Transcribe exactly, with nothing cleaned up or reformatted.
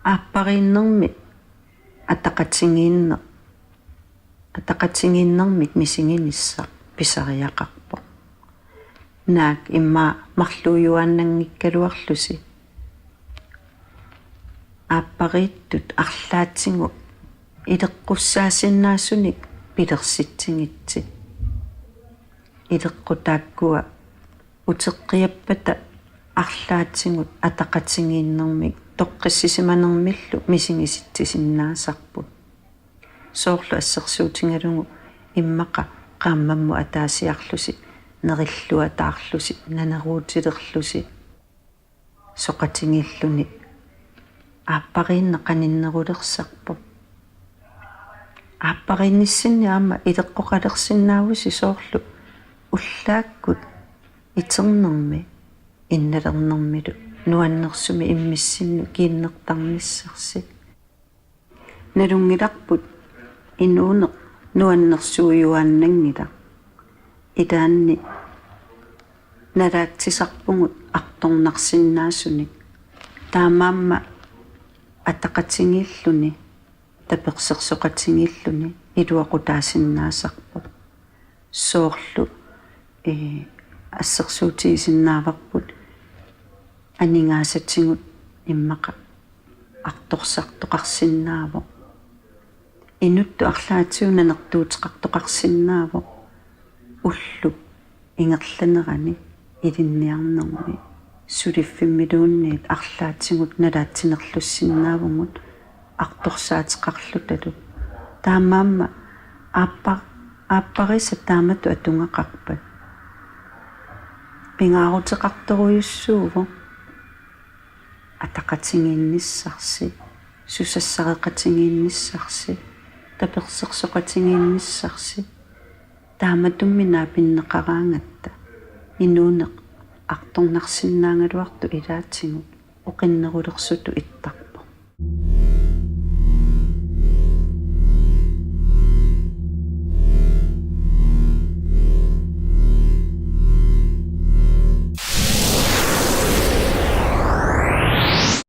Aappariinnermi ataqatigiinneq, ataqatigiinnermik misiginissaq pisariaqarpoq. Naak immaqa marluujuaannanngikkaluarlusi. Aappariittut arlaatigut ileqqussaasinnaasunik pilersitsigitsi. Ileqqut taakkua uteqqiappata arlaatigut ataqatigiinnermik toqqissisimanermillu misigisitsisinnaasarput. Soorlu assersuutigalugu immaqa qaammammut ataasiarlusi, nerilluataarlusi, naneruutilerlusi, soqatigiilluni aappariinneq qaninnerulersarpoq. Aappariinnissinni aamma ileqqoqalersinnaavusi soorlu ullaakkut iternermi innalernermilu nuannersumik immissinnut kiinnertarnissarsi. Nalunngilarput inuuneq nuannersuujuaannanngilaq. Ilaanni nalaatsisarpugut artornarsinnaasunik. Taamaammat ataqatigiilluni, tapersersoqatigiilluni iluaqutaasinnaasarpoq. Soorlu, ee, assersuutigisinnaavarput aningaasatigut immaqa artorsartoqarsinnaavoq. Inuttut arlaatigut nanertuuteqartoqarsinnaavoq. Ullup ingerlanerani ilinniarnermi suliffimmiluunniit arlaatigut nalaatsinerlussinnaavugut artorsaateqarlutalu. Taamaammat aappa-, aapparisat taamatut atugaqarpat. Pingaaruteqartorujussuuvoq ataqatigiinnissarsi, susassareqatigiinnissarsi, tapersersoqatigiinnissarsi. Taamatummi naapinneqaraangatta inuuneq artornarsinnaagaluartoq ilaatigut oqinnerulersutut ittar-,